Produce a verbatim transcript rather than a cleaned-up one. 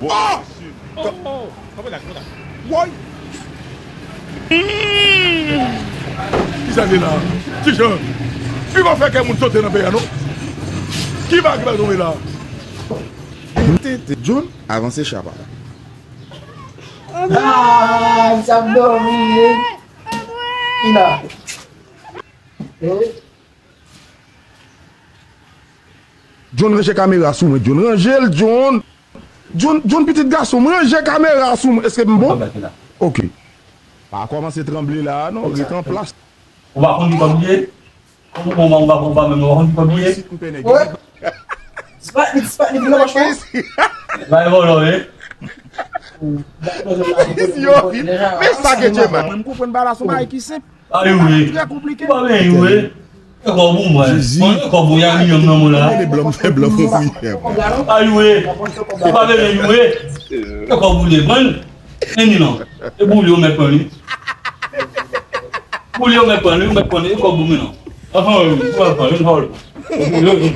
Oh! Oh! Woy! Kisa li la? Kijan? Ki va fè kè moun sote nan peyi a, non? Ki va ki va tonbe la? Tete John, avanse chapa. Ah, sa ap dòmi, eh. Ki la? Eh? John, ranje kamera sou mwen, John. Ranje l, John. John, John, pitit gason m, ranje kamera sou mwen. Èske m bon? Ok. Pa kòmanse tranble la, non. Rete an plas. Ou pa konn ki kòb li ye? Ou pa, ou pa, ou pa menm, ou pa konn ki kòb li ye? Mwen si m pene. Wi. Ti pa, ti pa, li vin nan pòch mwen. Bay vòlò, wi. Yo, men sa ke Djema. Mwen, m konprann bagay la, se yon bagay ki senp. Ayo, wi. Trè konplike. Ou pa benyen, wi. E kòb ou, mwen. Jezi. Mwen, e kòb ou, y a milyon nan mwen la. Mwen, blan, m fè blan, mwen, wi. Ayo, wi. Ou pa benyen, wi. E kòb ou, li, mwen. E ni non. E boule, ou mèt pran li. Boule, ou mèt pran li, ou mèt pran li. E kòb ou, mi non. Anhan, wi, ou mèt pran li, wi.